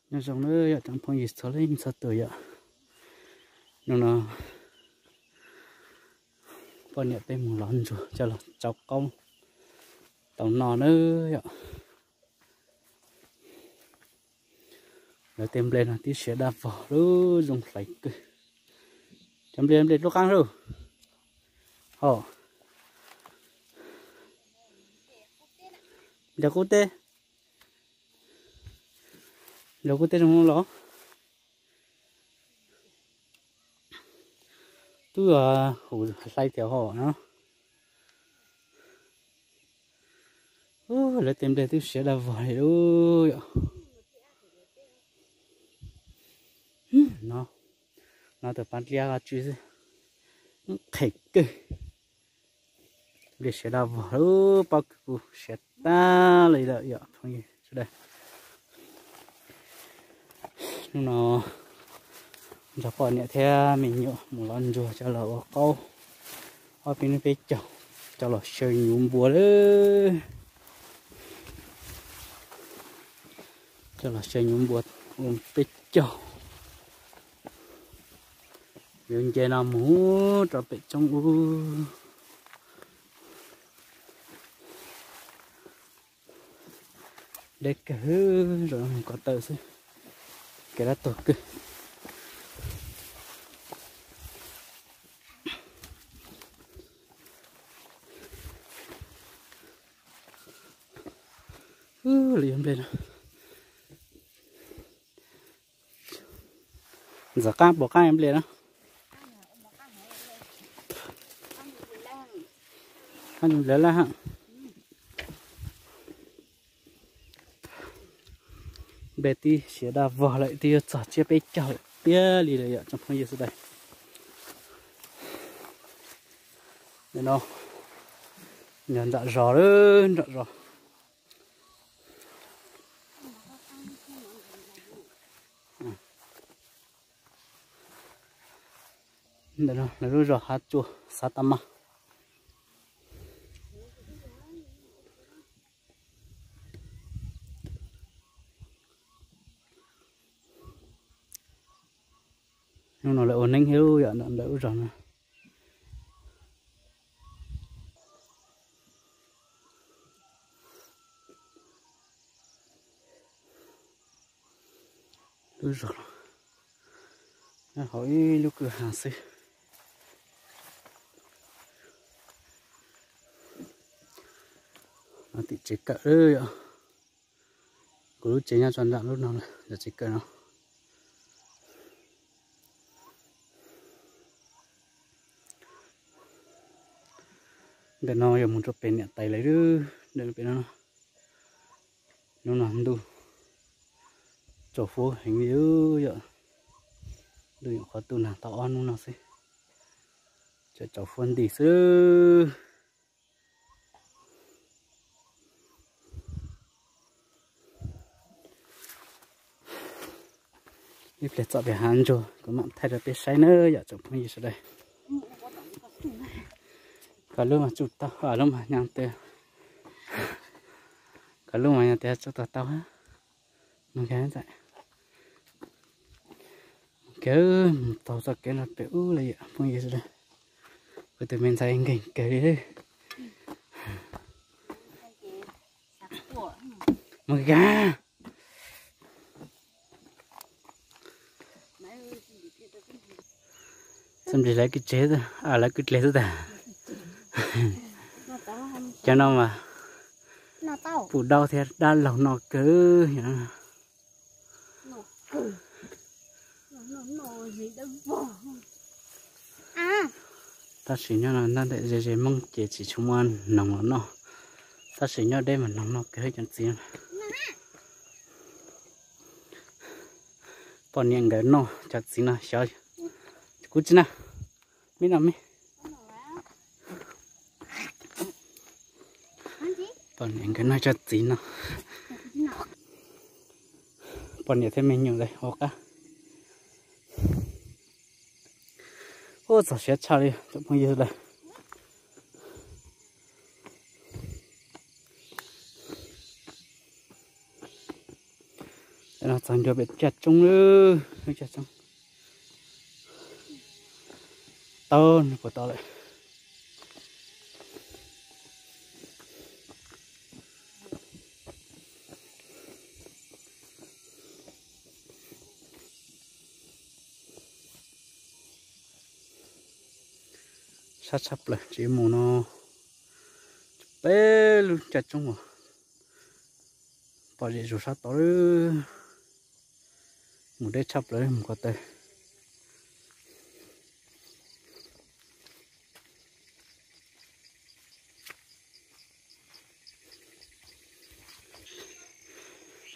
Nyob zoo nawb yom tsoom phooj ywg txhua leej txhua tus yom. Hnub no poj niam peb mus lov ntsuag coj los tsau qaub tau noj nawb yom. Lawv tej nplej no tib siav daj vog lub zoo hlais kawg. Cov nplej, nplej lub qaab lauj. Ho, nplej qub teb, nplej qub teb zoo los. Twb hum hlais tias ho no. Lawv tej nplej twb siav daj vog li lub yom. No, no tus pab dliab tsw xwb, qhem kawg. Nplej siav daj vog lub, pob kws kuj siav tag li lawm yom phooj ywg sawv daws. Hnub no nrog poj niam thiab me nyuam mus lov ntsuag coj los ua qaub, ob peb hnub peb caug, coj los xyaw nyuv npua lawm. Coj los xyaw nyuv npua ua peb caug. Yuav nce no mus rau pem tsoob ub. Deb kawg, zaum no mus ko taw xwb, kev dab tuag kawg. Lawv yuav nplej no. Ntxim qab puas qab nplej no? Qab nplej lawm. Nplej tib siav daj vog lawm, twb yuav txog tsiab peb caug lawm tiag li lawm yom tsoom phooj ywg sawv daws. Nim no yog nram zos lawm, nram zos. Ntawm no lawv lub zos Hav Tsua, xav tas mas. Hnub no lawv ua neeb thiab yom, ntawm lawv lub zos no. Lub zos no nyob hauv ib lub kwj ha xwb. No tim tsev kawm yom. Kuv lub tsev nyob tso nram lub no, nram tsev kawm no. Ntawm no yog mus rau pem niam tais lawv lawm, ntawm pem no. Hnub no ntuj tsaus fuab heev li yom. Ntuj nyuam qhuav tu nag tau ob hnub no xwb, tseem tsaus fuab nti xwb. Ib pliag txom pem hav ntsuag kuv mam thaij rau peb saib nawb yom tsoom phooj ywg sawv daws. Koj lub mas tsuj tau, lub mas nyo tias, koj lub mas nyo tias tsuj tau tau. Mus kiag, mus taug txoj kev no pem ub li yom phooj ywg sawv daws. Kuv tus me ntxhais nkeeg kawg li. Mus kiag. Txoj nplig lawv kwj tsev, lawv kwj dleg xwb tag. Cov no mas pum daub thiab dab laug noj kawg. Tab sis nyob no ntag ntawm ze ze Hmoob ces tsis tshua muaj noog los noj, tab sis nyob deb mas noog noj kawg cov txiv no. Poj niam nkawd noj cov txiv no xyov, kuv tsis na, me no me. Poj niam nkawd noj cov txiv no. Poj niam thiab me nyuam lawm hauv qab. Ua txog siav tshaj li cov phooj ywg lawm. No Tag nrho pem caj tsoob lawm, caj tsoob tau nws puas tau lawm. Sab tshaj plaws tsis mus no, peb lub caj tsoob uas pom zem zus sab tod lawm. Mus deb tshaj plaws mus ko taw.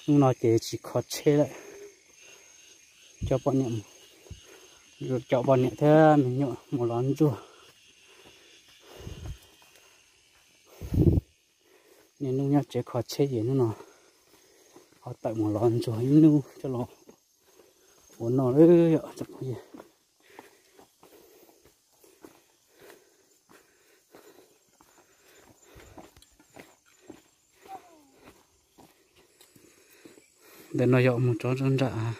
Hnub no ces tsis kho tsheb lawm, coj poj niam, coj poj niam thiab me nyuam mus lov ntsuag. Niaj hnub nyob tsev kho tsheb ces hnub no ho tawm mus lov ntsuag ib hnub coj los ua noj lawm yom tsoom phooj ywg. Ntawm no yog mus rau nram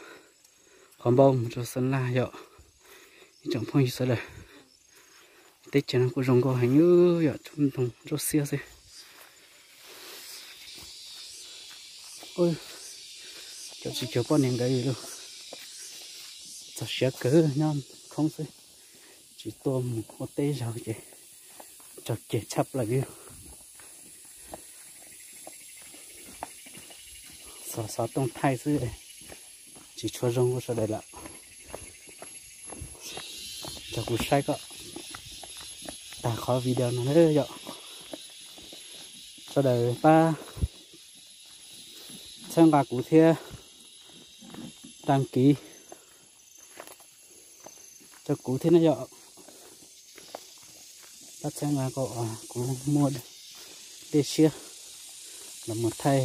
qhov npauj mus rau Xeeb Laj yom. Ib tsoom phooj ywg sawv daws, teb chaws no kuj zoo nkauj heev yom, tsob ntoo nruab xiab xwb. Cov tsis cov poj niam nkawd lug txog siav kawg nyob khoob xwb, tsis tuaj mus ua teb zog ces tsog ceg tshaj plaws li. Xov xov tooj thaij xwb, tsis tshua zoo ua sawv daws lawm. Cov kuv saib kom tag qhov video no yom, sawv daws pab txhawb nqa kuv thiab đăng ký rau kuv thiab na yom. Pab txhawb nqa kom kuv muaj dej siab los mus thaij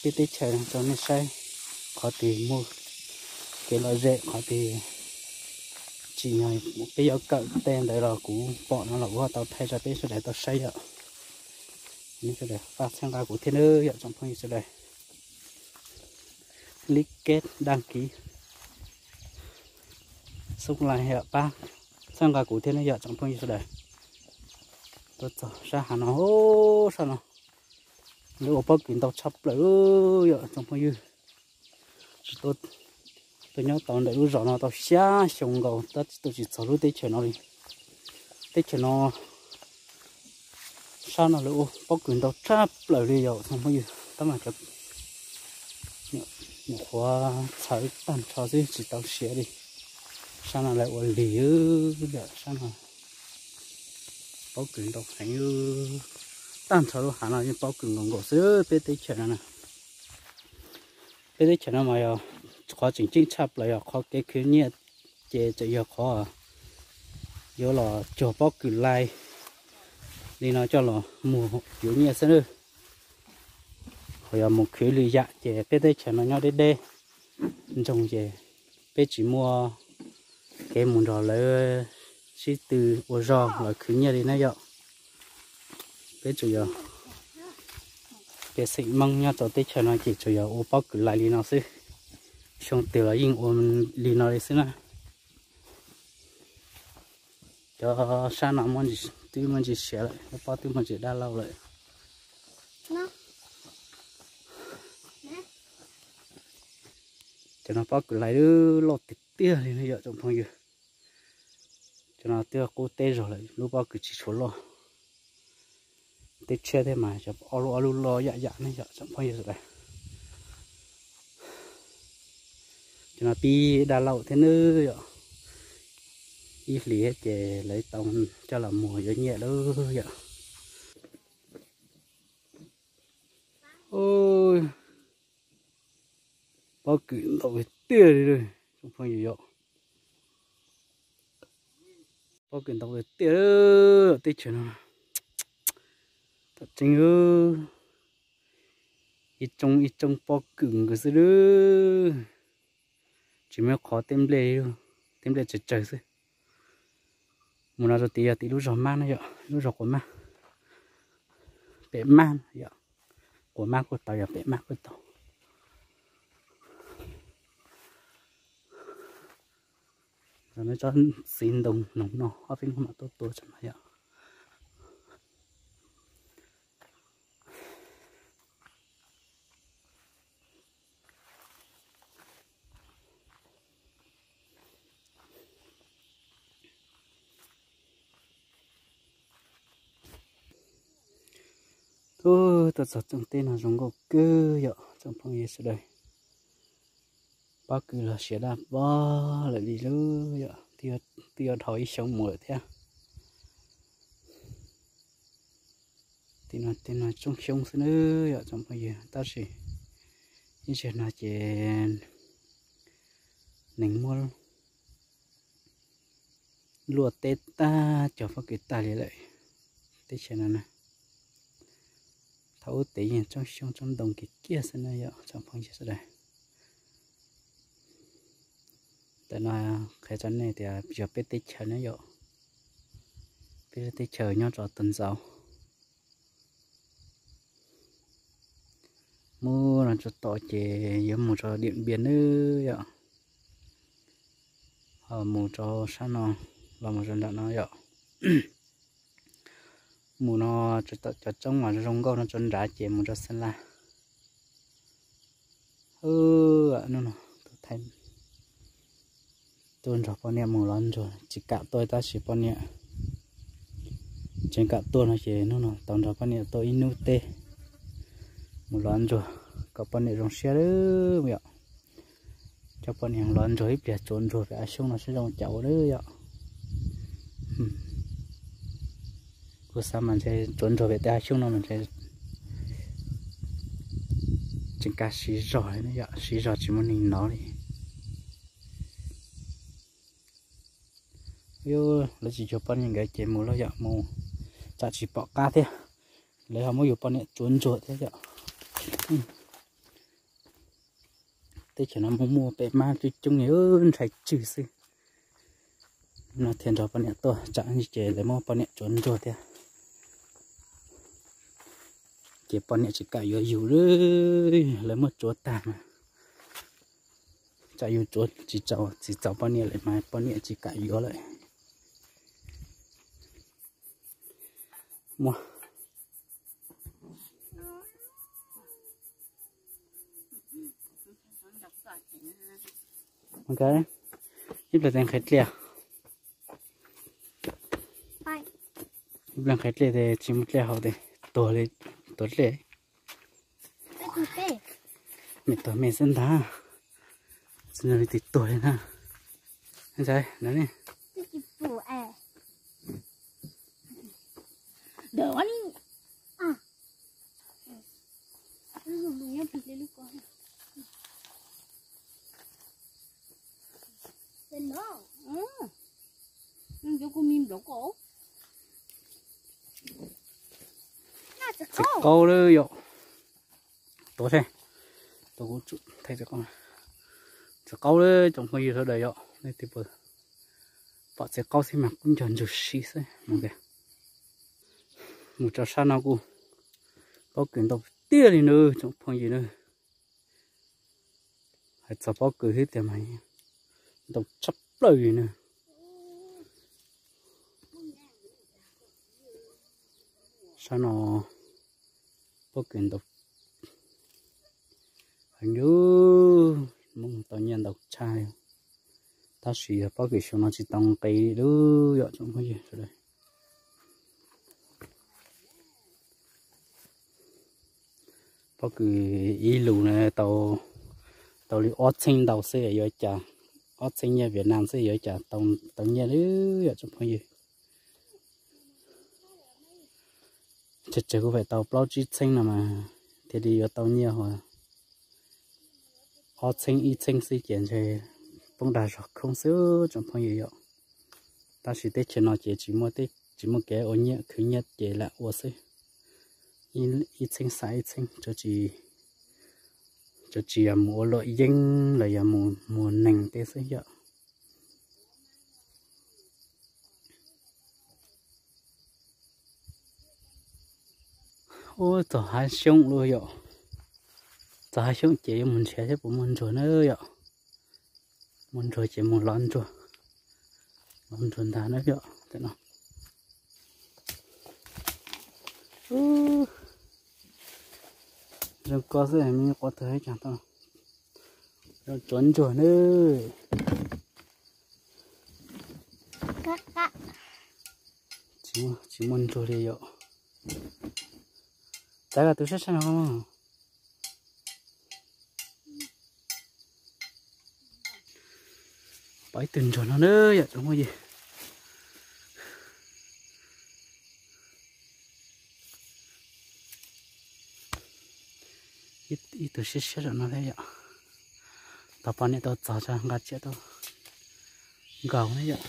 peb teb chaws rau nej saib, qhov twg muaj kev lom zem, qhov twg tsim nyog peb yuav kawm tej ntawd los kuv pom no los kuv ho tau thaij rau peb sawv daws tau saib yom. Nej sawv daws pab txhawb nqa kuv thiab nawb yom tsoom phooj ywg sawv daws. Like, đăng ký, subscribe yom, pab txhawb nqa kuv thiab nawb yom tsoom phooj ywg sawv daws. Tuaj txog sab hav no, sab no lawv ua pob kws ntau tshaj plaws yom tsoom phooj ywg. Tsis tuaj nyob tau ntawm lub zos no tau xya xyoo nkaus tab sis tuaj tsis txog lub teb chaws no li. Teb chaws no, sab no lawv ua pob kws ntau tshaj plaws li yom tsoom phooj ywg, tab mas cov nyuam qhuav txhawv tag nrho xwb tsis tau siav li. Sab no lawv ua lig, sab no pob kws ntau heev, tag nrho lub hav no yeej pob kws nkaus nkaus xwb peb teb chaws no na. Peb teb chaws no mas yog qhov tseem ceeb tshaj plaws yog qhov kev khwv nyiaj ces tseem yog qhov yuav los cuag pob kws lai li no coj los muag yuav nyiaj xwb nawb. Ho yog mus khwv lwm yam ces peb teb chaws no nyob deb deb ntsoog ces peb tsis muaj kev mus nrog lawv sib tw ua zog los khwv nyiaj li na yom. Peb tsuas yog peb xeem Hmoob nyob rau teb chaws no ces tsuas yog ua pob kws lai li no xwb. Xyoo twg los yeej ua li no li xwb na. Cov sab no twb muaj ntsis siav lawm, lub pob twb muaj ntsis dab laug lawm. Cov no pob kws lai loj tiag tiag li no yom tsoom phooj ywg. Cov no twb qub teb zog lawm, lub pob kws tsis tshua loj. Teb tshiab thiab mas cov ob lub ob lub loj yam yam ne yom tsoom phooj ywg sawv daws. Cov no pib dab laug thiab nawb yom. Ib hlis ces lawv tau coj los muag yuav nyiaj lawm yom. Pob kws ntau tiag li tsoom phooj ywg yom. Pob kws ntau tiag, teb chaws no tam tseeb ib tsoo ib tsoo pob kws nkaus xwb lawm. Tsis muaj qhov teb nplej, teb nplej tsawg tsawg xwb. Mus no rau tid yog tim lub zos Mab na yom, lub zos Quas Mab, pem Mab yom. Quas Mab kuj tau yog pem Mab kuj tau. Tsob txiv ntoo noog no ob peb hnub mam tuaj tua tso no yom. Tuaj txog tsoom teb no zoo nkauj kawg yom tsoom phooj ywg sawv daws. Pob kws los siav daj pob lawm li lub yom, twb yuav dhau ib xyoo mus lawm thiab. Tim no tej no tsoob xyoob xwb nawb yom tsoom phooj ywg, tab sis ib zaug no ces neeg muab luaj teb tag cog pob kws tag li lawm. Teb chaws no na, thaum ub ces yeej tsoob xyoob tsoob ntoo kiag kiag xwb na yom tsoom phooj ywg sawv daws. Ntawm no qhia rau nej tias yog peb teb chaws na yom, peb lub teb chaws nyob rau tog ntxaus. Mus no tso tom ces yuav mus rau Diam Npias nawb yom. Ho mus rau sab no, los mus rau nram no yom. Mus no tso tom cov tsoob mas zoo nkauj no tso nrad ces mus rau Xeeb Las. Hnub no tuaj nrog poj niam mus lov ntsuag, tsis kam tuaj tab sis poj niam tseem kam tuaj no ces hnub no tau nrog poj niam tuaj ib hnub teb mus lov ntsuag kom poj niam zoo siab lawm yom. Coj poj niam lov ntsuag ib pliag tsuav ntsuag pem av xyoob no saib zoo cas ua lawm yom. Kuv xav mas ntshe tsuav ntsuag pem tej av xyoob no mas ntshe tseem kaj siv zog, siv zog tsis muaj neeg nov li. Yus lawv tsis yuav poj niam nkawd ces mus los yom, mus tsam tsis pom qab thiab, lawv ho muab yus poj niam tsuav ntsuag thiab yom. Teb chaws no muaj muaj pem mab coob coob li ntshai tsw xwb. No thiaj nrog poj niam tuaj tsam ces lawv muab poj niam tsuav ntsuag thiab, ces poj niam tsis kam yuav yus li, lawv muab tsuav tag mas tsam yus tsuav tsis txaus, tsis txaus poj niam lawm mas poj niam tsis kam yuav lawm. Muaj ib pliag tes nqhis dlej, ib pliag nqhis dlej tes tsis muaj dlej haus tes tuag li, tuag dlej. Me tuag me xwb ntag, tsis nco li twg tuag li na. Ntxawm no ne. Txiv qaub lawm yom. Tuav thiab, tuav kuv thaij txiv qaub. Txiv qaub lawm tsoom phooj ywg sawv daws yom, nej twb pom txiv qaub xwb mas kuj nco ntsuag si xwb. Mus rau sab no kuj pob kws ntau tiag li na tsoom phooj ywg na. Hais txog pob kws xwb tiag mas ntau tshaj plaws li na. Sab no pob kws ntau heev li, Hmoob tau nyiaj ntau tshaj li. Tab sis yog pob kws xyoo no tsis tau nqi li yom tsoom phooj ywg sawv daws. Pob kws ib lus na tau, tau li ob txheeb ntau xwb yuav cas, ob txheeb nyiaj Vietnam xwb yuav cas tau nyiaj li yom tsoom phooj ywg. Tsawg tsawg kuj phải tau plaub tsib txheeb no mas thiaj li yuav tau nyiaj hos. Ob txheeb ib txheeb xwb ces ntshe poob dag zog khoob xwb tsoom phooj ywg yom. Tab sis teb chaws no ces tsis muaj kev ua nyiaj khwv nyiaj ces lam ua xwb. Ib txheeb xa ib txheeb, tsuas tsis yog mus ua luam yeeb los yog mus muag neeg tej xwb yom. Ub, txog hav xyoob lawm yom. Txog hav xyoob ces yuav mus nrhiav thiab puas muaj ntsuag na yom. Muaj ntsuag ces mus lov ntsuag. Ntsuag ntag na yom, no. Zoo ko xwb, me nyuam quav tag ib tsam tau. Tsuav ntsuag na. Tsis muaj ntsuag li yom. Txav tus sab sab no. Pom ib tug ntsuag no na yom tsoom phooj ywg. Ib tug siab siab zom no thiab yom. Tos poj niam tau txog tso nqa tsiaj tuaj nkaus na yom.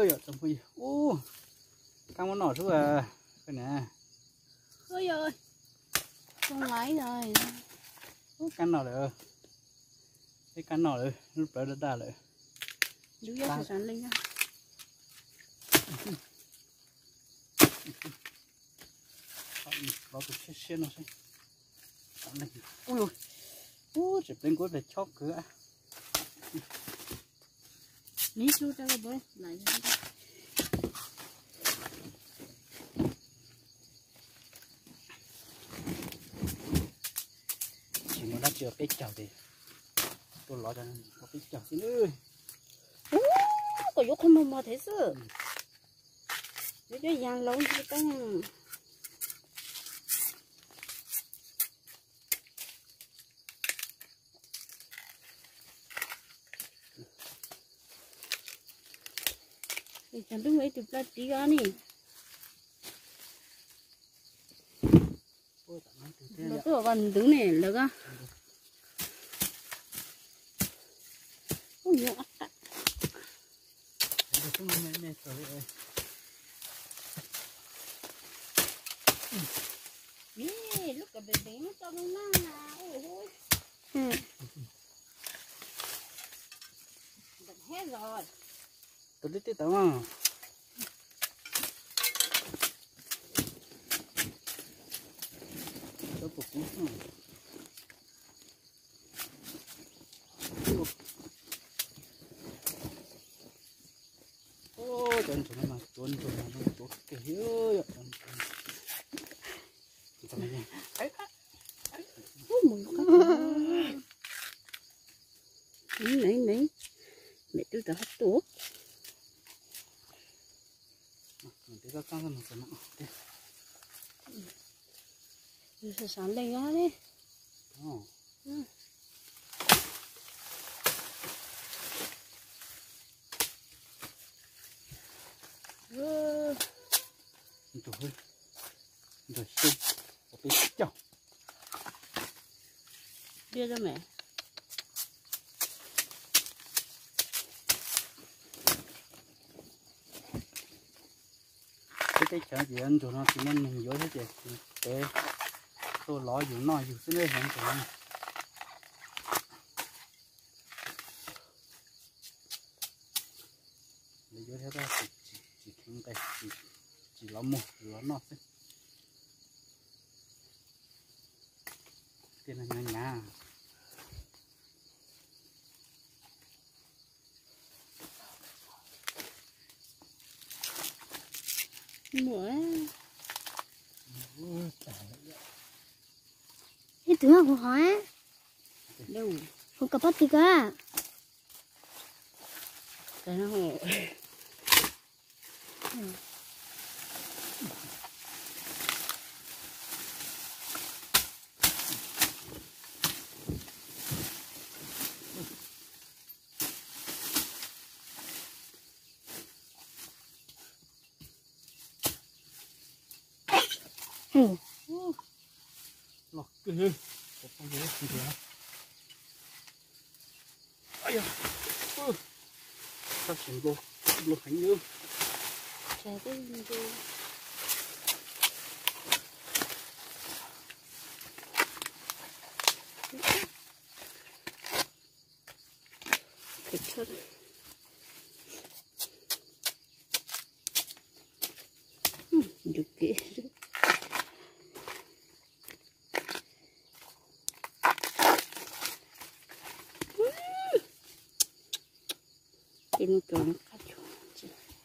Yog tsoom phooj ywg, ub, kab muab noj xwb na. Kab noj lawm, peb kab noj lawm, lub plawv daj daj lawm. Los tus siab siab no seb. Ub, tseem pleev kuv tes chob kwv. Tsis muaj dab tsi ua peb caug tes tuaj lov ua peb caug xwb. Ub, kom yuav qhov muag muag thiab xwb. Yuav cov yas laus ntsis teeb. Cov ntuj ib tug plab tiv os ni. Lawv tuaj vas ntwv ne lawv ko. Lub kawm npees npees muab tso na. Tus tib tib tawm mas. Cov ntsuag no mas tsuav ntsuag mas tsuav kawg li. Neev neev, mem twb tau hab tuaj. Xav leej li. Ntsuag, ntsuag xyoob, peb caug. Peb teb chaws ces ntsuag no tsis muaj neeg yuav thiab ces peb tuaj lov yus noj yus xwb na, ntsuag no. Lawv yuav thiab tab sis tsis kheev nqe, tsis lov muag, lov noj xwb. Tej no hnyav hnyav. Ib tug hov, hov kab pob twg ko. Loj kawg. Ua poj ntsuag ntsuag. Ai yog, Txhob tsis npau, npau heev li.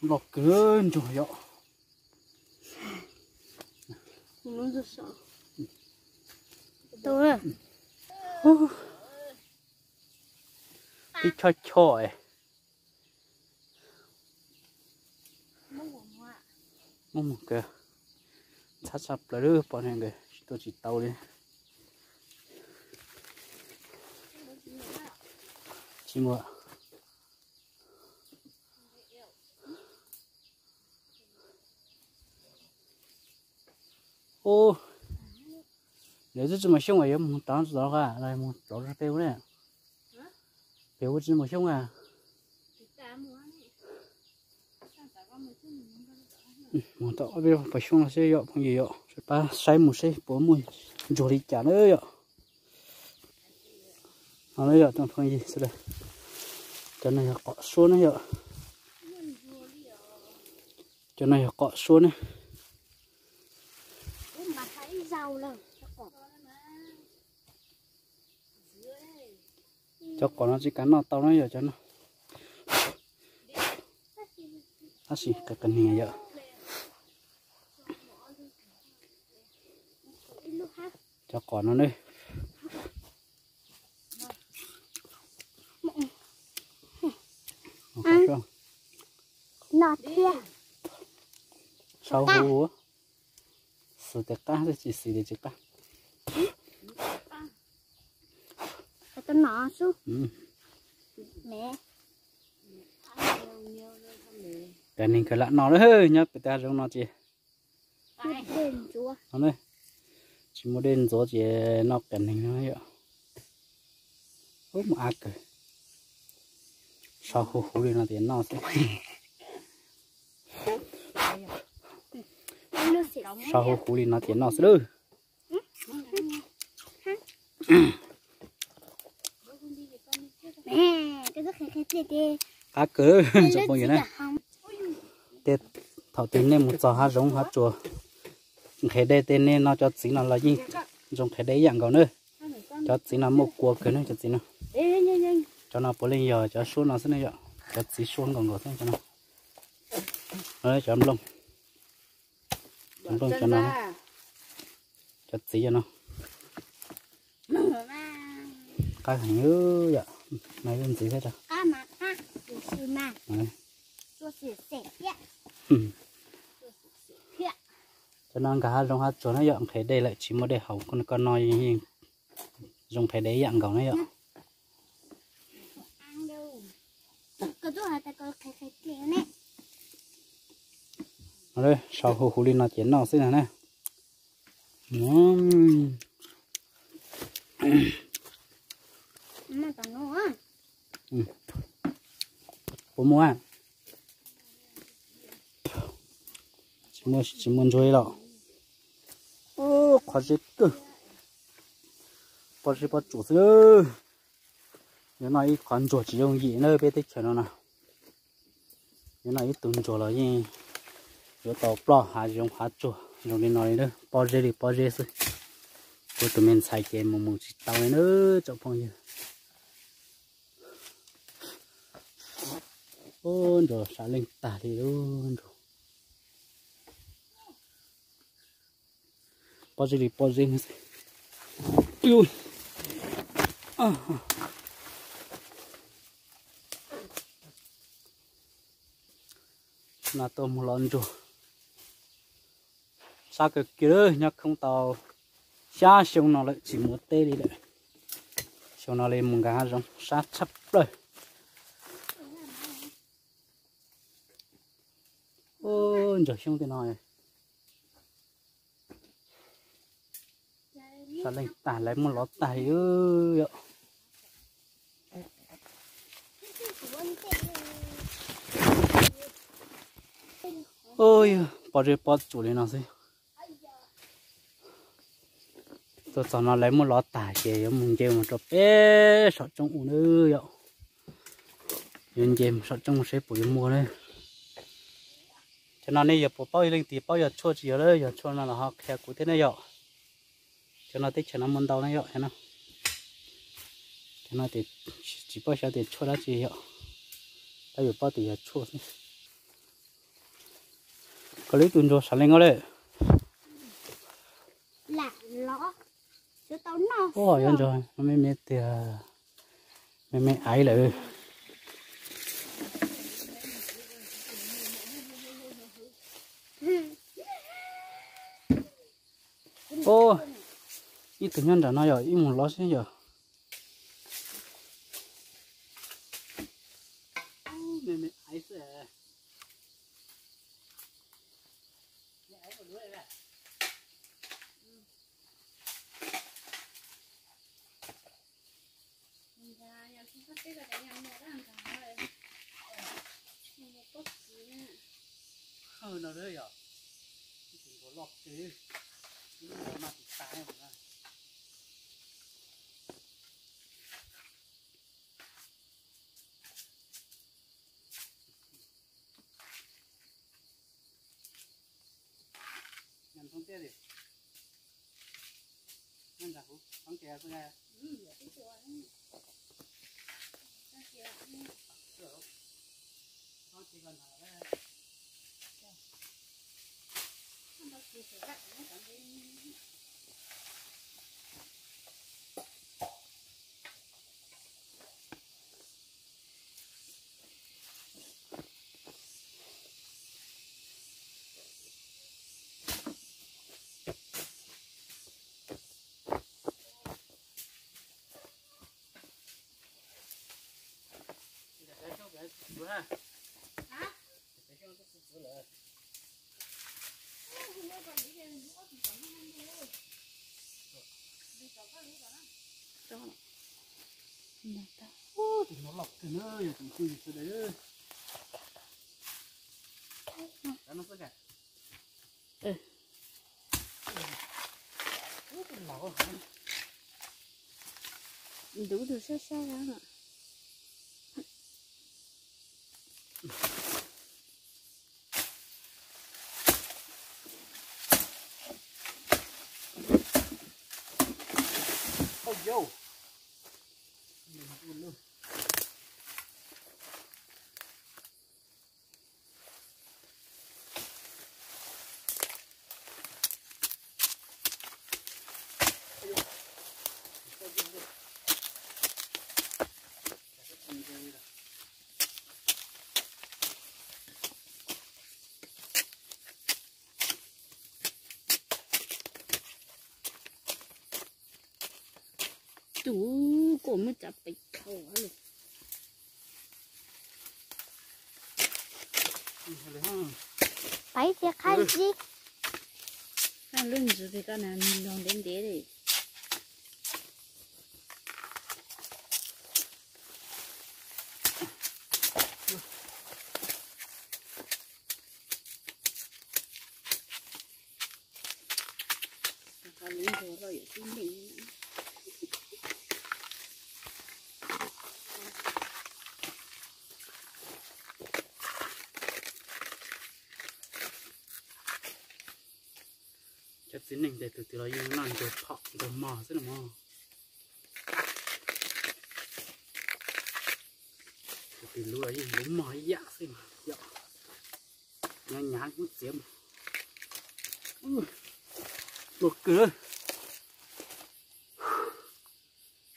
Loj kawg nrog yom. Ib choj choj es. Muaj mus kawg, ntxhab tshaj plaws lawm, pom ne nkawd tua tsis tau li. Tsis muaj. Ub, lawv twb tsis mus xyoob es yuav mus rov tod, mus rov pem ub ne. Pem ub tsis mus xyoob a. Mus tau ob peb pawg xyoob no xwb yom phooj ywg yom, pab saib mus seb puas muaj ntsuag li cas na yom. No na yom phooj ywg sawv daws, cov no yog qom suab na yom. Cov no yog qom suab ne. Cov qom no tsis kav noj tau na yom cov no. Tab sis qias qias niag yom. Cov qom no ne. Sau huv huv. Xwm tes qab, tsis xwm tes tsis qab. Qias neeg kawg lam no lawm, nyob pem tej hav zoov no ces tsis muaj dej ntxuav ces noj qias neeg no yom. Ub, mus ab kawg. Sau huv huv li no ces noj xwb. Sau huv huv li no ces noj xwb lawm. Qab kawg tsoom phooj ywg na. Tej thaum twg nej mus txog hav zoov hav tsuas, nqhis dej tej nej noj cov txiv no los yeej zoo nqhis dej ib yam nkaus na. Cov txiv no muaj kua kawg ne cov txiv no. Cov no puav leej yog cov suab no xwb ne yom, cov txiv suab nkaus nkaus xwb cov no. Cov nplooj, cov nplooj cov no, cov txiv cov no. Qab heev yom, no ib lub ntxiv thiab. Cov no nkag hav zoov hav tsuag na yom, nqhis dej lawm tsis muaj dej haus, koj noj yeej zoo nqhis dej ib yam nkaus na yom. Sau huv huv li no ces noj xwb na. Puas muaj? Tsis muaj ntsuag li los? Qhov zeb kawg, pob zeb pob tsuas xwb. Yuav noj ib qhov ntsuag tsis yooj yim na peb teb chaws no na. Yuav noj ib tug ntsuag los yeej yuav tau ploj hav zoov hav tsuag zoo li no li na, pob zeb li pob zeb xwb. Kuv tus me ntxhais ces mus mus tsis tau li na tsoom phooj ywg. Ub, ntsuag sam leej tag li lub ntsuag. Pob zeb li pob zeb xwb. No tuaj mus los ntsuag. Sab kawg kiag lawm, nyob khoob tau xya xyoo no lawm tsis mus teb li lawm. Xyoo no li mus nkag hav zoov sab tshaj plaws. Ub, ntsuag xyoob tej no sam leej tag, lawv muab lov tag li yom. Ua yog pom ze pob tsuas li no xwb. Tuaj txog no lawv muab lov tag ces yuav mus nce mus rau peb saum roob ub na yom. Yuav nce mus saum roob ub seb puas yuav muaj na. Cov no nej yog puas paub leej twg paub yog tshuaj tsis yog lawm, yog tshuaj no los ho qhia kuv thiab na yom. Cov no teb chaws no muaj ntau na yom. Cov no tsis paub xyov tias tshuaj dab tsi yom, tab yuav paub tias yog tshuaj xwb. Koj lub ib tug ntsuag sav leej os lawm. Ua yuav ntsuag me me tiag, me me aiv lawm. Ua ib tug nyob nram no yog ib mus lov xwb yog. Ntub tus sab sab. Tus kuj muab tsav pem khau lawm. Pais tias qhab zib. Koj lub ntsis pem koj na, nws los ntev ntev li. Qhov lub ntsis loj yuav tib neeg. Cov txiv neej ces tus twg los yeej noj ntsuag phom ntsuag mog xwb no mog. Tus twg luv los yeej luv mog ib yam xwb mas yom. Nyav nyav hnub txiav mus. Luaj kawg.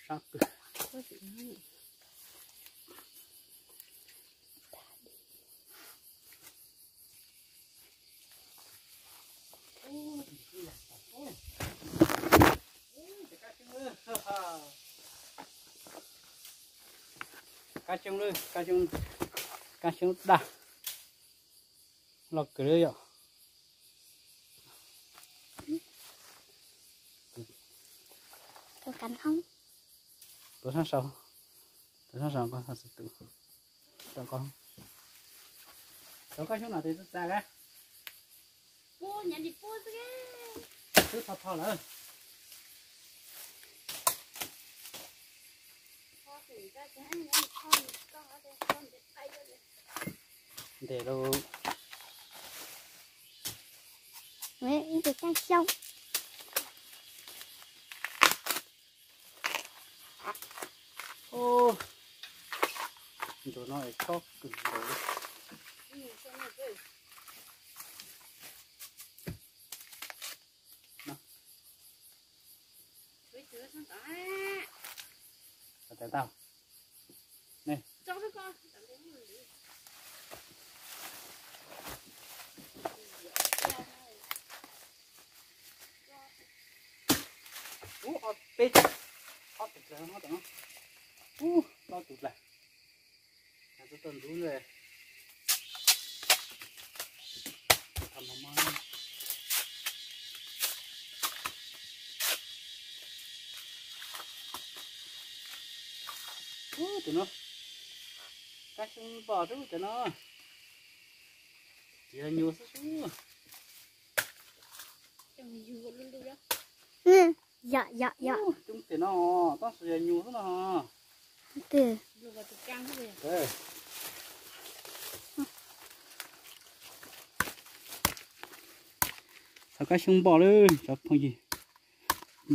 Sab kawg. Kab xyoob, kab xyoob daj, loj kawg li yom. Tuav sab saud, tuav sab saud, koj xav tus, rau koj, rau koj xyoob no tes txaj txaj a. Twb tho tho lawm. Ntes lauj. Ib tus kab xyoob. Ncuav no es tob kawg nkaus li. Tau, tau. Ub, ob peb, ob tus dlawg no, ub, ob tus dlawg. Tau ntub nte. Ub, tus no kab xyoob npom xwb cov no. Tsis yog nyuam xwb xwb. Yom, yom, yom. Coob tiag no, tab sis yog nyuam xwb no. Txog kab xyoob npom lawm cov phooj ywg.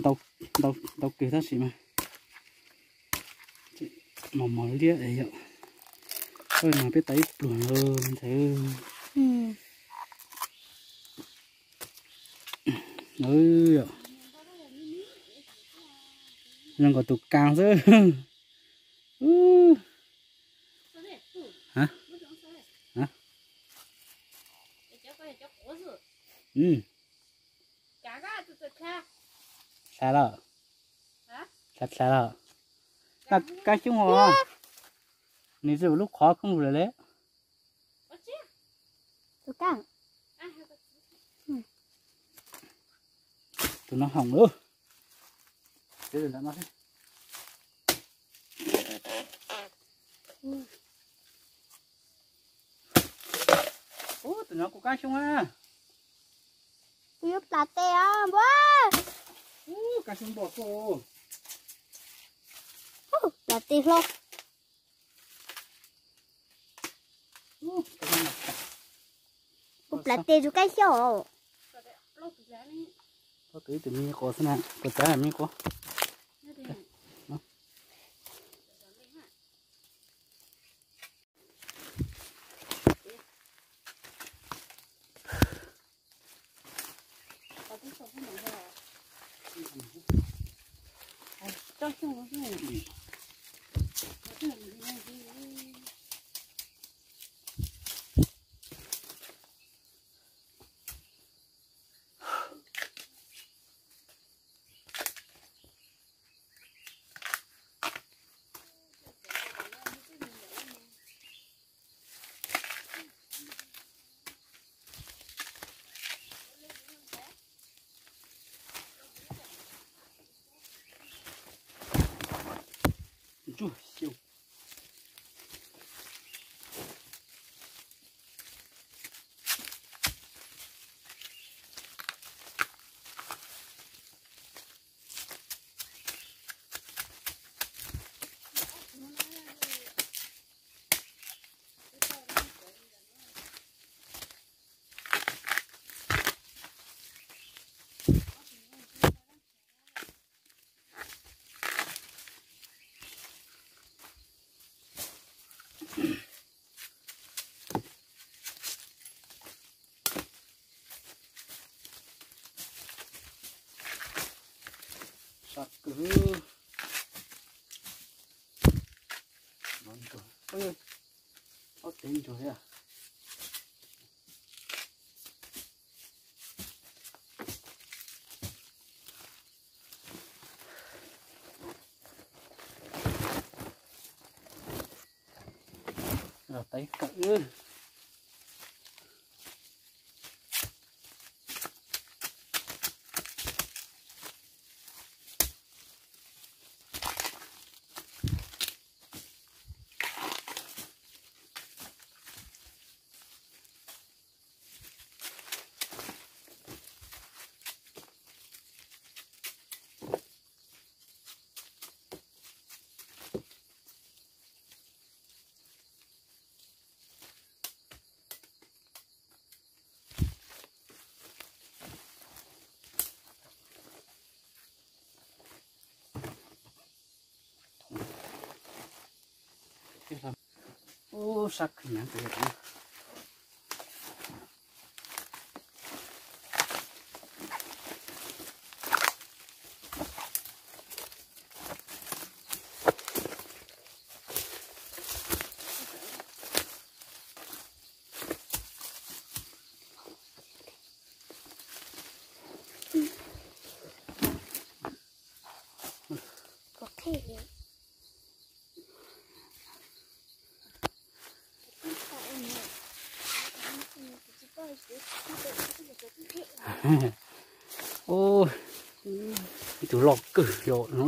Ntau, ntau, ntau kawg tab sis mas mos mos liab es yom. Mas peb tau ib pluag ntxhais. Zoo nkaus tus kas xwb. Dlha lawm. Dlha, dlha lawm. Kab xyoob os. Nws twb lub qhov koob lawm le. Tus no hoom lawm. Tus no kuj kab xyoob na. Kuv yuav plam tes os npua. Kab xyoob npom xwb. Plam tes hlo. Kuv plam tes tus kab xyoob. Tau tus ib tus me nyuam quav xwb na, kuv txav me nyuam quav. Ntsuag xyaum. Sab kawg. Ob teg ntsuag thiab. Los tais kawm. Ub, sab kawg na. Ub, ib tug loj kawg yom no.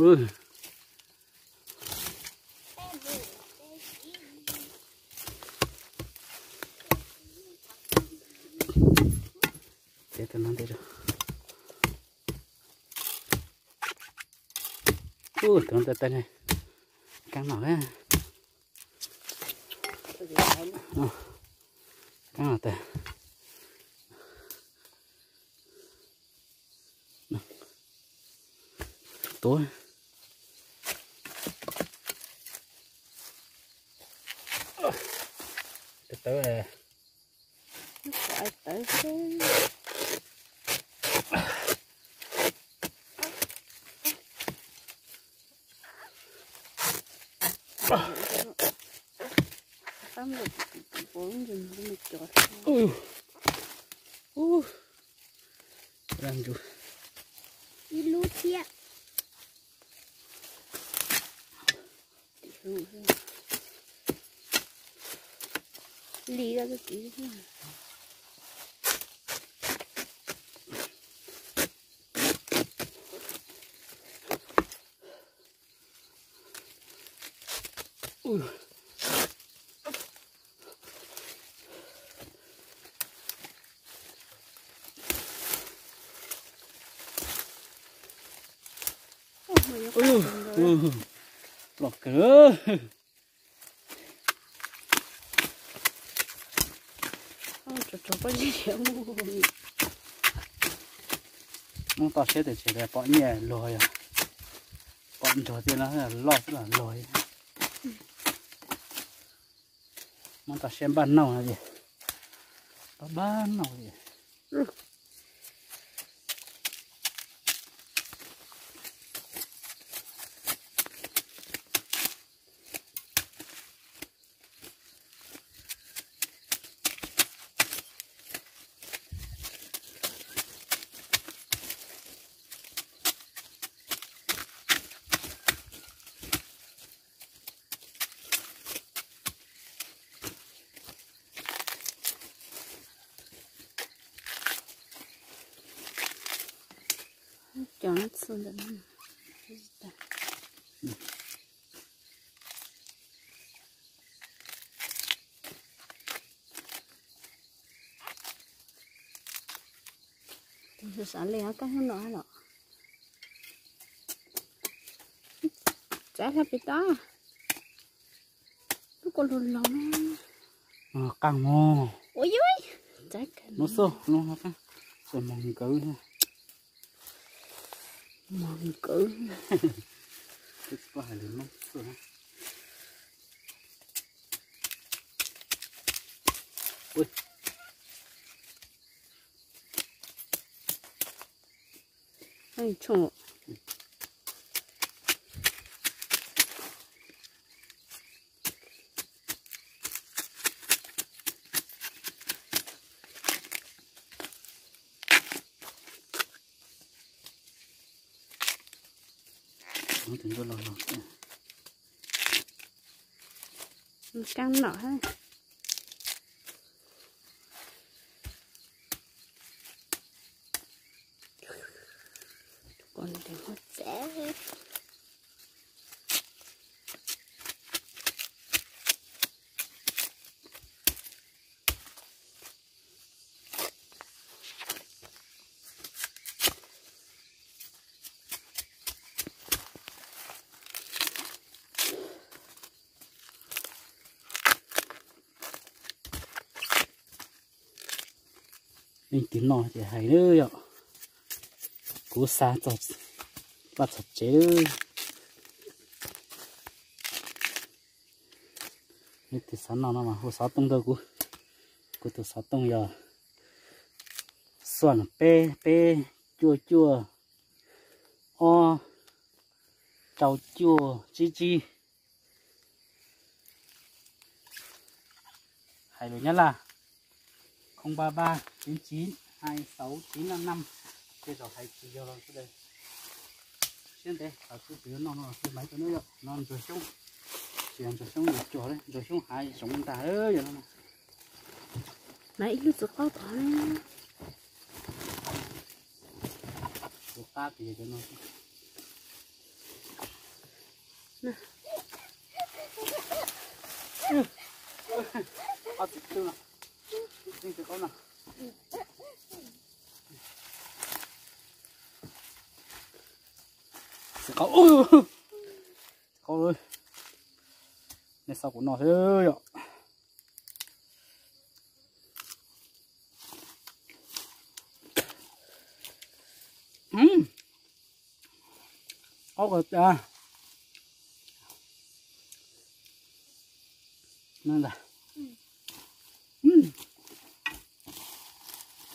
Ub, tus no tawg tawg ne, kaab no, kaab no tawg. Tuav. Tawv tawv. Ib lub thiab. Li koj txiv. Loj kawg. Muab toj siab tias tsis pom nyiaj luag yog pom nrog tias no loj xwb los luag. Muab toj siab npaj nauj no ces pab npaj nauj li. Cov txhua ntawm no. Xav li koj hnub no los tsav hlo pem toj. Lub kua lug los qaj mog. Ua yog tsav kawg no xwb no, xwb mog nkawd. Mog nkawd. Kaab nom hab. Leej twg noj ces hais nawb yom. Kuv xa txog paj txog tsev lawm. Leej twg xav noj no mas hu xov tooj rau kuv. Kuv tus xov tooj yog xoom peb peb cuaj cuaj ob rau cuaj tsib tsib. Hais lus Nyab Laj không ba ba chín chín hai sáu chín năm năm. Tej zaum hais tsis yog los sawv daws siab ntev, kuv tsis yog noj no, maiv rau neb yom. No ntsuag xyoob, tsis yog ntsuag xyoob, ntsuag cuag, ntsuag xyoob hav zoov ntag yom no. Maiv ib lub txiv qaub tod ne. Tus qab tias cov no. Ob txiv tub no, txiv qaub no. Txiv qaub, txiv qaub, nej xa kuv noj xwb yom. Qaub kawg tiag.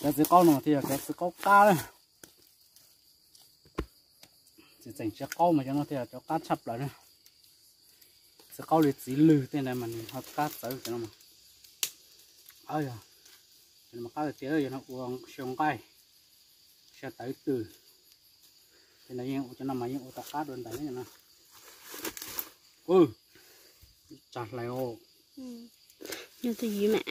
Cov txiv qaub no thiaj yog cov txiv qaub qab. Txiv tseem tsis qaub mas cov no thiaj yog cov qab tshaj plaws na. Txiv qaub li txiv lwg tej ntawd mas nws ho qab txawv cov no mas. Yog, cov no mas qab tiag, yog no ua xyaw nqaij, xyaw tawv twm. Tej no yeej ua, cov no mas yeej ua tau qab dua ntawd no. Tsag hlais os. Yog tus yim mas.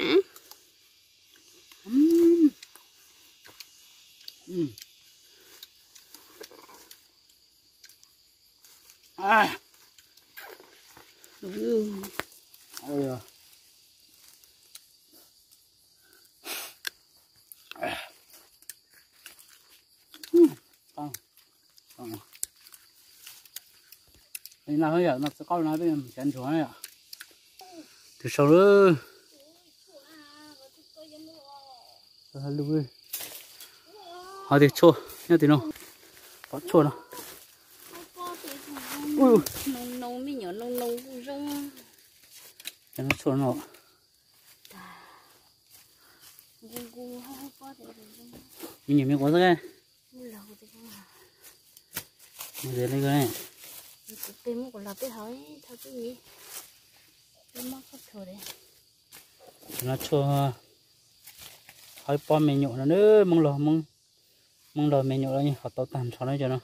Li no yom, no txiv qaub no peb cov ntsuag na yom. Tus sau lawm. Ho tias tshuaj nyob tim no, pom tshuaj no. Noo noo, me nyuam noo noo kuj zoo. Cov no tshuaj no. Me nyuam me quav xwb. Cov no tshuaj, ho ib pob me nyuam no, Hmoob Lauj, Hmoob Lauj me nyuam los yeej ho tau tag nrho na cov no.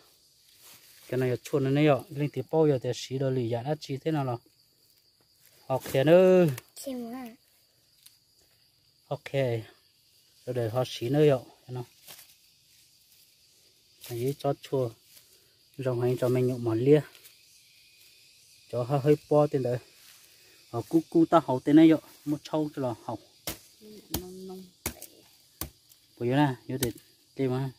Cov no yog tshuaj no ne yom, leej twg paub yog tias siv rau lwm yam dab tsi thiab no los ho qhia nawb. Ho qhia sawv daws ho siv nawb yom. Yog ib tsob tshuaj zoo heev rau me nyuam mos liab, cov hawb pob tej ntawd, ho kub kub taub hau tej na yom, muab tshaub coj los haus. Puas yuav na, yuav tes dle mas.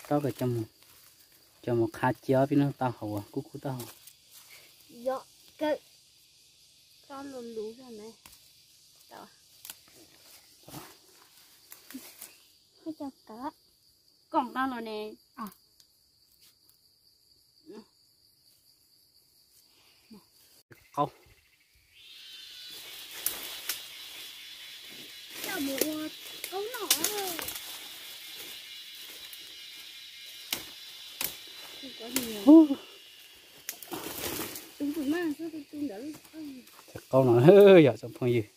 Rau kom coj mus qhav cia pib no, taub hau kub kub taub hau. Koom tau los ne. Qaub. Qaub no yom tsoom phooj ywg.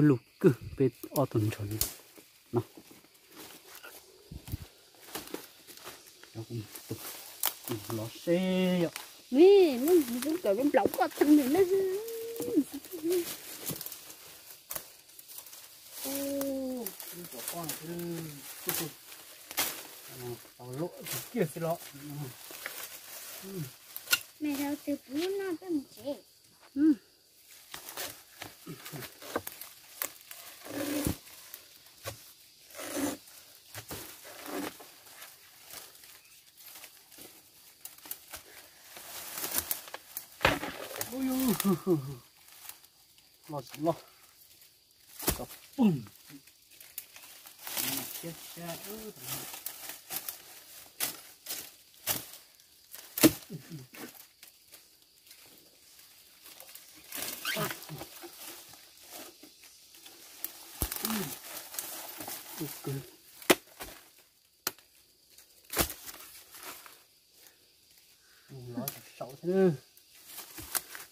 Lug kawg peb ob tug ntsuag no. Los seb yom. Tau luam kiag xwb los. Loj tsis loj, tau poob.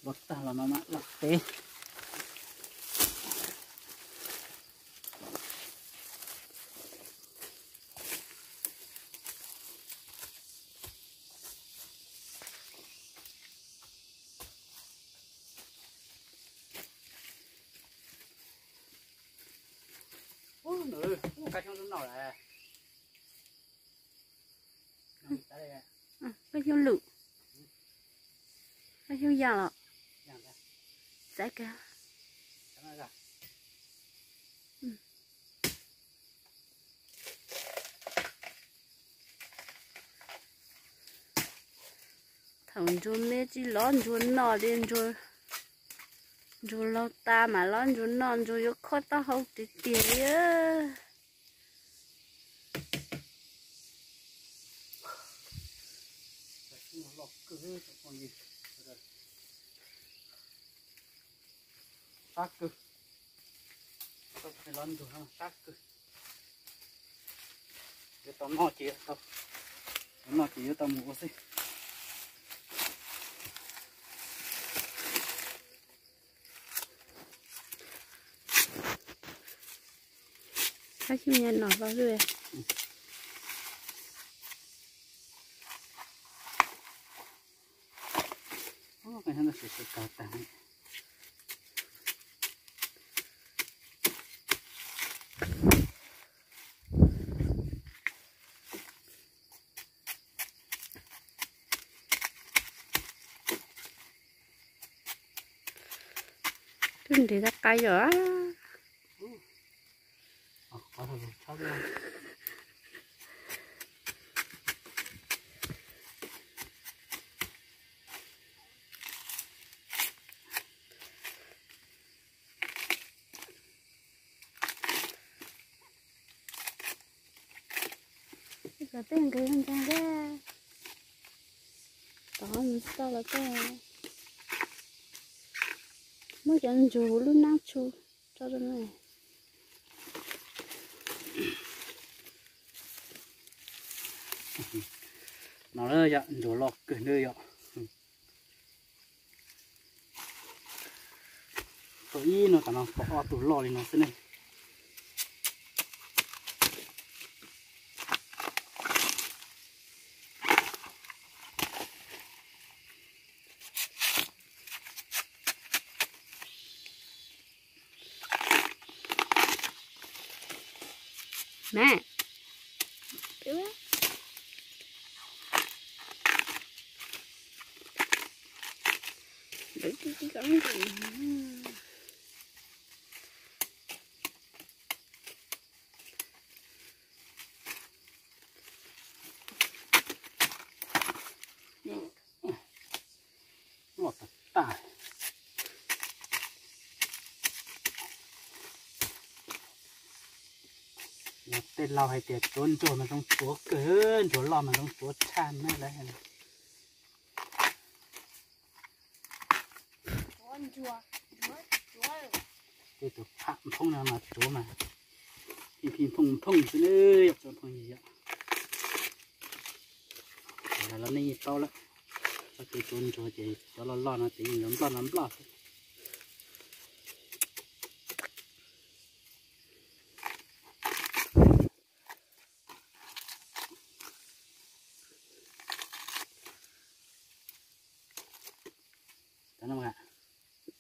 Los tag los mas mam los teb. Ub, nws, ub, kab xyoob lub no lawm. Kab xyoob lwm, kab xyoob yaj los. Xaiv kawg. Thaum ntsuag me tsis lov ntsuag noj li, ntsuag laug tas mam lov ntsuag noj, ntsuag yuav khob taub hau tiag tiag li. Sab kawg, lov ntsuag sab kawg. Yuav tau noj ces yuav tau, yuav noj ces yuav tau mus ua xwb. Kab xyoob yaj no los lawm. Twb nres tag qai yom. Cov tej nqes ntag, tod mus tsis tau los tej. Muab cov ntsuag huv lub nab tsu tso rau no. No yog ntsuag loj kawg nws yom. Tau ib no tas no pom ob tug loj li no xwb ne. Loj tas tas. Tej laus hais tias tsuav ntsuag mas zoo tsuav kawg, ntsuag loj mas zoo tsuav tshaj ne lawv hais. Tej tus pham nphoob no mas tsuav mas phim phim phooj phooj xwb ne, yog tsuav phooj ywg yom. Los nej yeej paub lawm, txoj kev tsuav ntsuag ces cov loj loj no ces yeej yuav nploj no nploj xwb.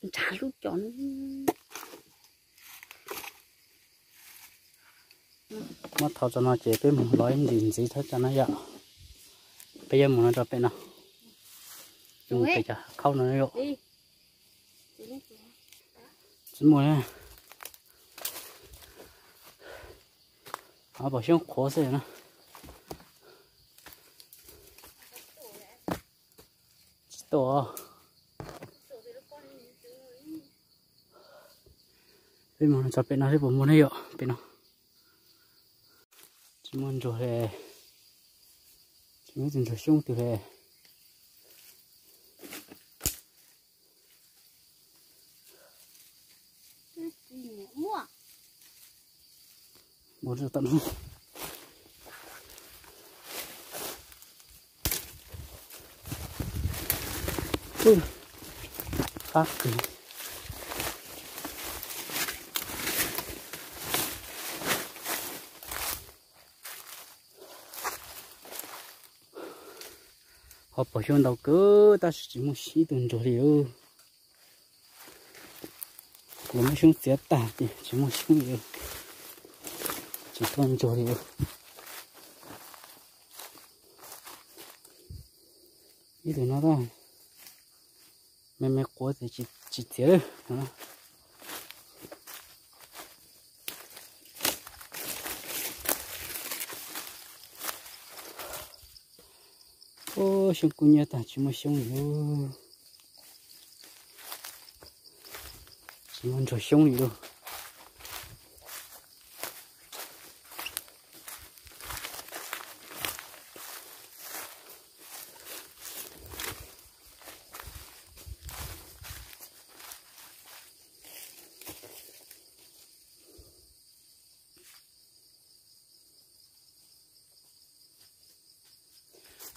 Ntshav lub cov. Muab thau tso no ces peb mus lov ib ntim ntxiv thiab tso na yom. Peb yuav mus no rau pem no, peb cov khaub no yom. Tsis muaj, pom xyoob qhuav xwb na. Tsis tuaj. Peb mus tso pem no seb puas muaj ne yom, pem no. Muaj ntsuag li, tsis muaj tus ntsuag xyoob twg li. Qab kawg. Ho pom xyoob ntau kawg tab sis tsis muaj ib tug ntsuag li os. Kuv muab xyoob txiav tag ces tsis muaj xyoob li, tsis tuaj ntsuag li os. Ib tug no tab, me me quav ces tsis txiav lawm. Xyoob kub nyiab tag tsis muaj xyoob li. Tsis muaj ntsuag xyoob li lauj.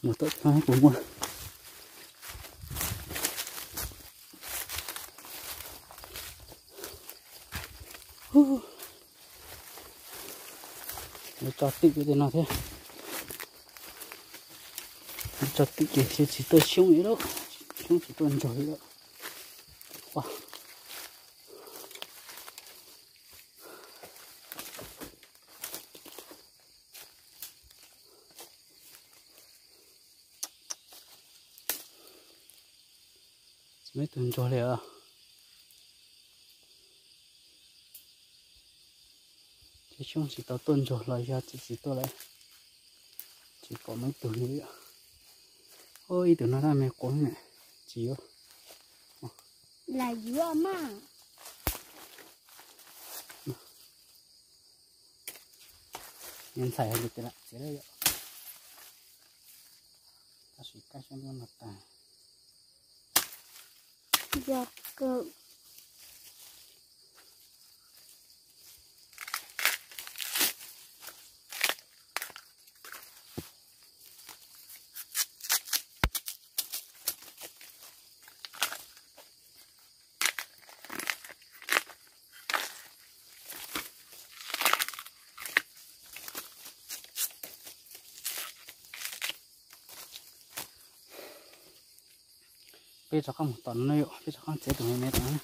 Mus tom no kuv muaj. Tso twm tej no thiab. Tso twm ces tsis tuaj xyoob li lauj, xyoob tsis tuaj ntsuag li lauj. Tsis muaj ib tug ntsuag li os. Ces xyoob tsis tau tuaj ntsuag los yog tsis tsis tuaj lawm, tsis pom muaj ib tug li. Ib tug no tab me quav ne, tsis yuav. Lam yuav mas. Nws ntxhais hais tias lam txiav lawm yom. Tab sis kab xyoob no tag. Yog kawg. Peb rov qab mus tom no na yom, peb rov qab txiav tus me me tom no.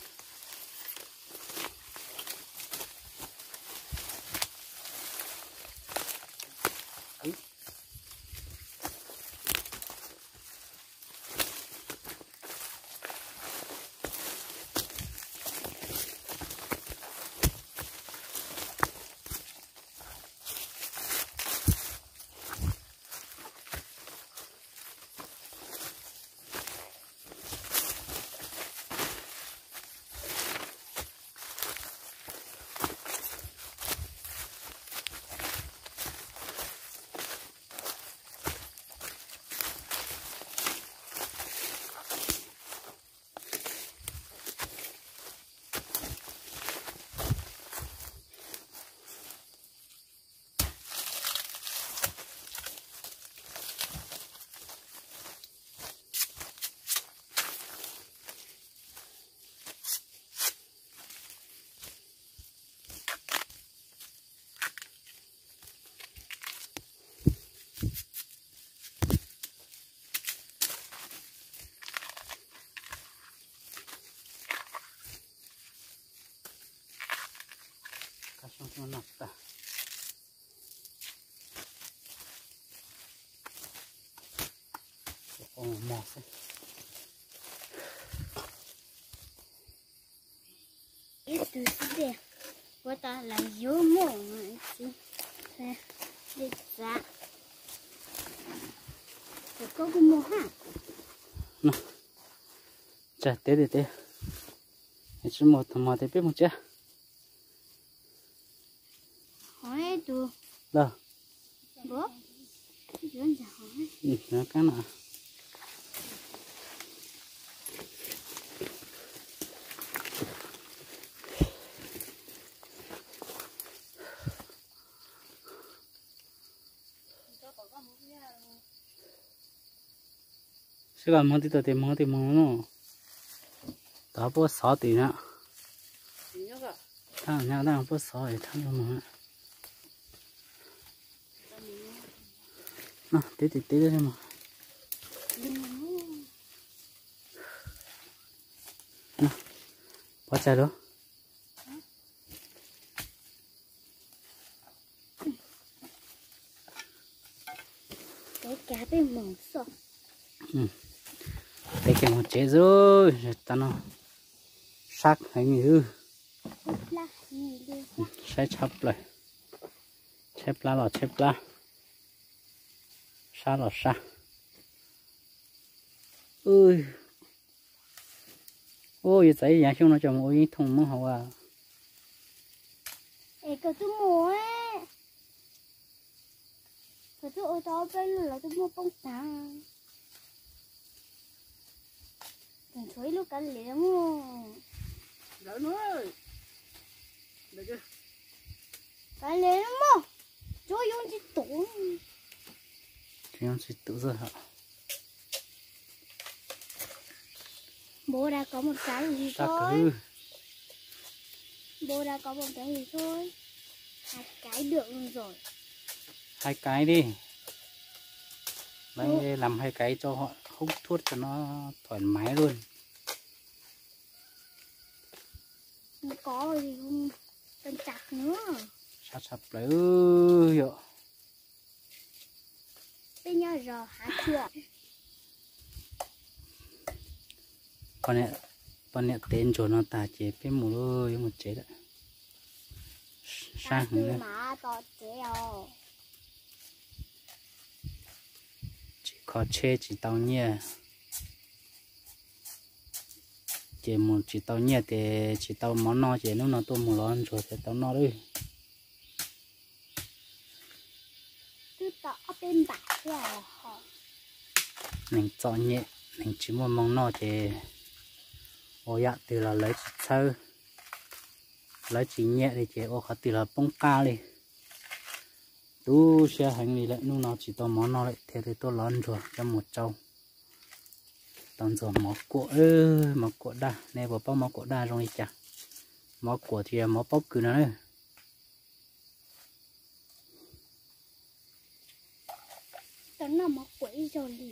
Kab xyoob xyoob noj tag. Mos xwb. Ib tug xwb tiag, ua tas lam yuav muaj txiv li txav. Koj kuj muaj ha. Tsam teb tiag tiag, tsis muaj thaum mos tias peb mus tsev. Los, Kab no. Sib kos moog tib tug tes moog tib moog no. Tov puab xov tim na. Thaab nyob thaab puab xov es thaab moog. No tib tib tib moog. Pov tsag lug. Peb kev moog tsev xwb, tag no sab heev li. Saib tshaj plaws, tshaib plab los tshaib plab, sab los sab. Ua yuav txais ib yav xyoob no coj mus ua ib thooj muab hauv. Es koj twb muaj, koj twb ua tau peb lub los twb muaj poob tag. Tseem tshuav ib lub kav liam muaj. Kav liam muaj, tsuav yoov tsis tum. Tsis yoov tsis tum xwb hos. Npaum li kov mus tsev yim xwb. Npaum li kov mus tsev yim xwb. Hais kaiv dua zoo. Hais kaiv di. Lawv lam hais kaiv rau hoob thuab rau no thoim maiv luaj. Kov tag nrho. Sab tshaj plaws yom. Peb nyob zos Hav Tsua. Poj niam tev ntsuag no tag ces peb mus lawm, yuav mus tsev lawm. Sab heev na. Tsis kho tsheb tsis tau nyiaj. Ces mus tsis tau nyiaj ces tsis tau mov noj ces hnub no tuaj mus lov ntsuag thiaj tau noj lawm. Neeg txom nyem, neeg tsis muaj moo noj ces ua yam twg los lawv tsis txhawb, lawv tsis nyiam li ces ua qhov twg los poob qab li. Tu siab heev li lawm, hnub no tsis tau mov noj lawm thiaj li tuaj lov ntsuag coj mus tsau. Tau ntxuag mov kuam, mov kuam daj, nej puas paub mov kuam daj zoo li cas? Mov kuam tsis yog mov pob kws no na. Tau noj mov kuam ib zaug li.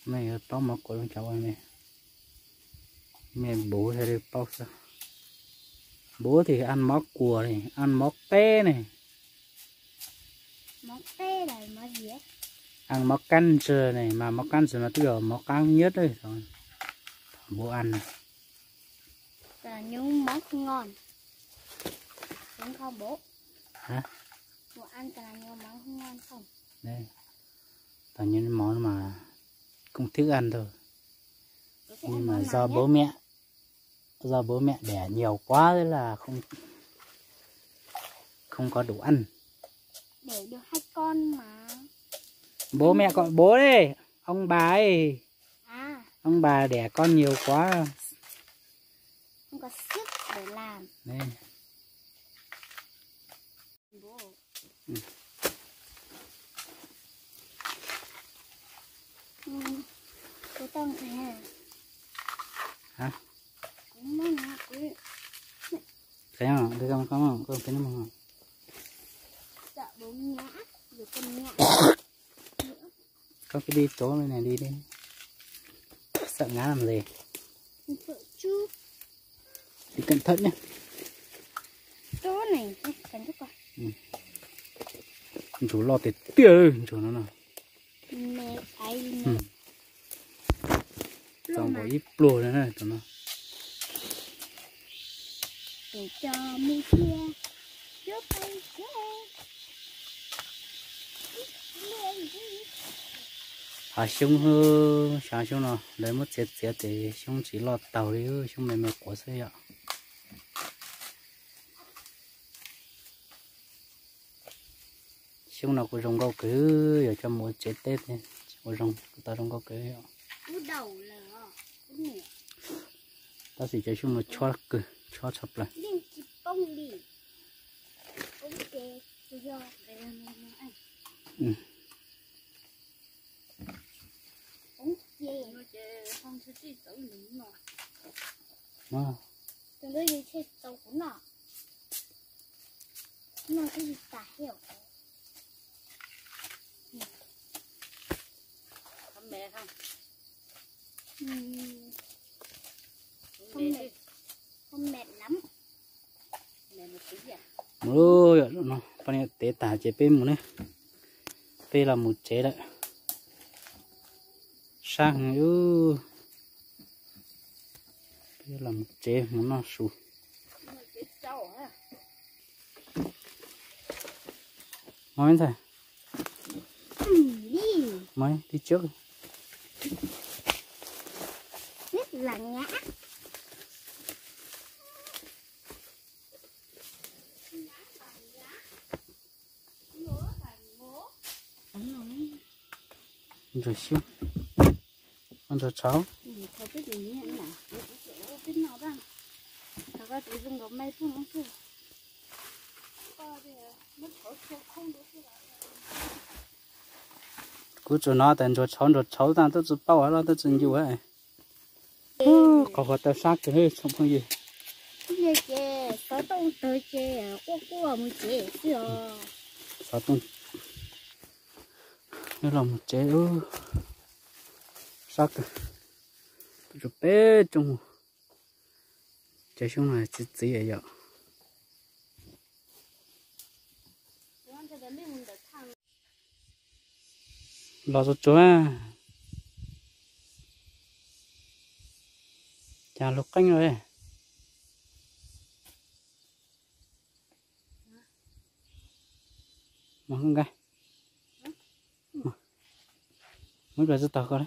Nej yuav paub mov kuam zoo li cas ua ne? Nej npuv thiaj li paub xwb. Npuv tias ăn mov kuam ne, ăn mov teb ne. Ăn mov kab ntswg ne, mas mov kab ntswg mas twb yog mov qab nyiab. Npuv ăn. Hả? Tao nhớ món mà công thức ăn thôi. Nhưng mà do bố mẹ, do bố mẹ đẻ nhiều quá thế là không, không có đủ ăn. Bố mẹ gọi bố đi, ông bà ấy. Ông bà đẻ con nhiều quá. Đấy. Hả? Thấy không? Thấy không? Không, không, không thấy nó màu. Có cái đi trốn này, này đi đi. Sợ ngã làm gì? Đi cẩn thận nhé. Ntsuag loj tiag tiag, ntsuag no no. Tau npaum ib pluag no na tus no. Hav xyoob, xyoob no lawv muab txiav txiav ces xyoob tsis loj taug li, xyoob me me quav xwb yom. Xyoo no kuv zoo nkauj kawg, yog coj mus ua tsev teb ua zoo, kuv tau zoo nkauj kawg. Tab sis cov xyoo no chob kawg, chob tshaj plaws. Mus, poj niam tev tas ces peb mus ne, peb los mus tsev lawm. Sab heev, peb los mus tsev mus noj su. Mov ntxhais, mov tib tsob. Ntsuag xyoob, ntsuag tshauv. Kuv tsuas hnov tas ntsuag tshauv ntsuag tshauv tag twb tsis paub los twb tsis ncu. Qhov qhuav tau sab kawg tsoom phooj ywg. Xov tooj tawg ces quaj quaj mus tsev xwb os. Xov tooj, los mus tsev, sab kawg. Peb rooj, cov xyoob no txiv txiv yom. Los tsuag tsuag, cas lug qeeb lawm. Muab tsis tau koj.